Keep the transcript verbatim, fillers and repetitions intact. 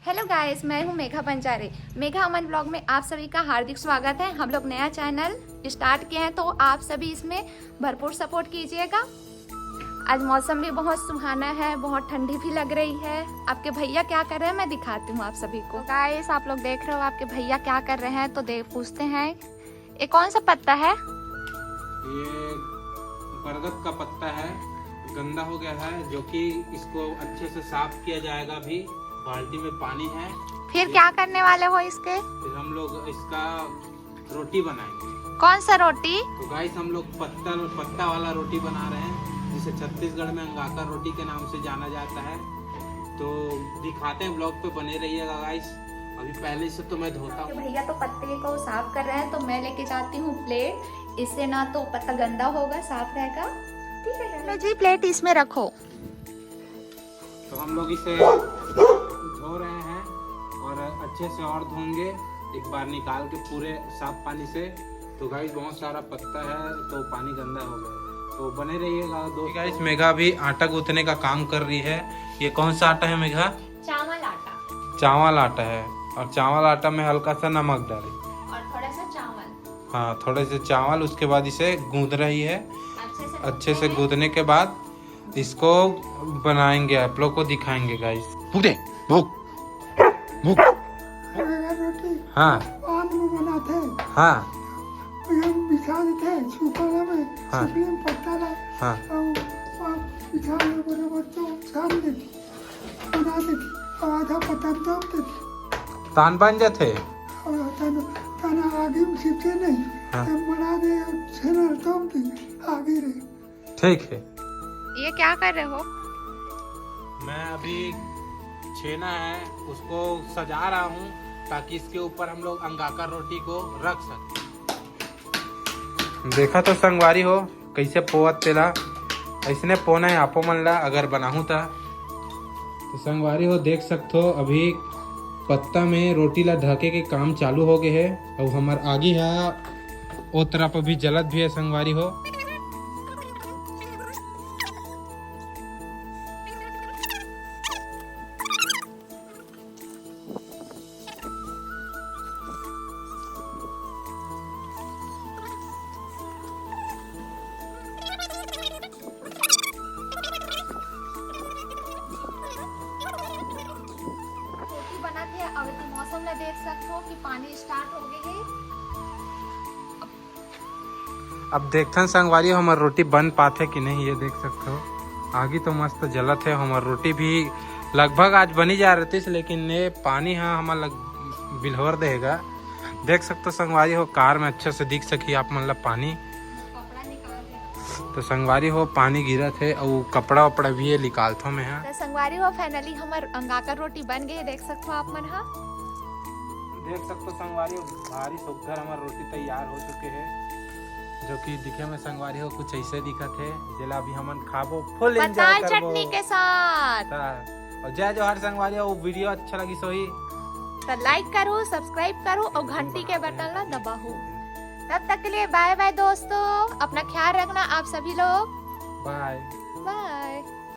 Hello गाइस, मैं हूं मेघा बंजारे। मेघा अमन blog में आप सभी का हार्दिक स्वागत है। हम लोग नया चैनल स्टार्ट किए हैं, तो आप सभी इसमें भरपूर सपोर्ट कीजिएगा। आज मौसम भी बहुत सुहाना है, बहुत ठंडी भी लग रही है। आपके भैया क्या कर रहे हैं, मैं दिखाती हूँ आप सभी को। गाइस, आप लोग देख रहे हो आपके भैया क्या कर रहे हैं, तो देख, पूछते हैं ये कौन सा पत्ता है? ये बरगद का पत्ता है, गंदा हो गया है, जो कि इसको अच्छे से साफ किया जाएगा। अभी बाल्टी में पानी है। फिर क्या करने वाले हो इसके? फिर हम लोग इसका रोटी बनाएंगे। कौन सा रोटी? तो गाइस, हम लोग पत्ता पत्ता वाला रोटी बना रहे हैं, जिसे छत्तीसगढ़ में अंगाकर रोटी के नाम से जाना जाता है। तो दिखाते हैं, ब्लॉग पे बने रहिएगा गाइस। अभी पहले से तो मैं धोता हूँ। भैया तो पत्ते को साफ कर रहे हैं, तो मैं लेके जाती हूँ प्लेट। इससे ना तो पत्ता गंदा होगा, साफ रहेगा। ठीक है, लो जी, प्लेट इसमें रखो। तो हम लोग इसे धो रहे हैं और अच्छे से और धोएंगे एक बार निकाल के पूरे साफ पानी से। तो गाइस, बहुत सारा पत्ता है, तो पानी गंदा हो गया। तो बने रहिएगा दोस्तों। गाइस, मेघा भी आटा गूंथने का काम कर रही है। ये कौन सा आटा है मेघा? चावल आटा। चावल आटा है, और चावल आटा में हल्का सा नमक डाले। और थोड़ा सा चावल। हाँ, थोड़े से चावल। उसके बाद इसे गूंद रही है। अच्छे से अच्छे से गूंदने के बाद इसको बनाएंगे, आप लोग को दिखाएंगे गाइस। भूख दे, भूख, भूख। रोटी हाँ, पान में बनाते, हाँ, ये बिछा देते हैं सुपड़ा में, हाँ। सुपड़े में पत्ता ला, हाँ। और पान बिछा के बराबर तो छान देती, बना देती, और आधा पत्ता दम देती, तान बन जाते। और तना तना आगे में छिपते नहीं, हाँ। तब बना दे, छेना दम दे, आगे रहे। ठीक है। ये क्या कर रहे हो? मैं अभी छेना है, उसको सजा रहा हूँ, ताकि इसके ऊपर हम लोग अंगाकर रोटी को रख सकें। देखा तो संगवारी हो, कैसे पोवत तेला, ऐसने पोना है आपो मन ला अगर बनाहू ता। तो संगवारी हो, देख सकथो, अभी पत्ता में रोटी ला ढके के काम चालू हो गए है। अब हमर आगी हा ओ तरफ अभी जलत भी है संगवारी हो। रोटी बनत हे, अउ एती मौसम ला देख सकथो कि पानी स्टार्ट हो गए हे। अब देखथन संगवारी हो, हमर रोटी बन पाथे कि नहीं। ये देख सकथो, आगी तो मस्त जलत है। हमर रोटी भी लगभग आज बनी जा रहिस, लेकिन ये पानी हा हमर लग बिल्होर देगा। देख सकथो संगवारी हो, कार में अच्छे से दिख सकी आप मन ला पानी। तो संगवारी हो, पानी गिरत है, अउ कपड़ा वपड़ा भी है, निकालथो मैं हा। तो संगवारी हो, फाइनली हमर अंगाकर रोटी बन गए, देख सकथो आप मन हा। देख सकथो संगवारी हो, भारी सुग्घर हमर रोटी तैयार हो चुके है, जो कि दिखे में संगवारी हो कुछ ऐसे दिखत है, जेला अभी हमन खाबो फुल एंजॉय पताल करबो। चटनी के साथ। ता, और जय जोहार संगवारी हो, वीडियो अच्छा लगिस होही तो लाइक करो, सब्सक्राइब करो और घंटी के बटन ला दबाओ। तब तक के लिए बाय बाय दोस्तों, अपना ख्याल रखना आप सभी लोग। बाय। बाय।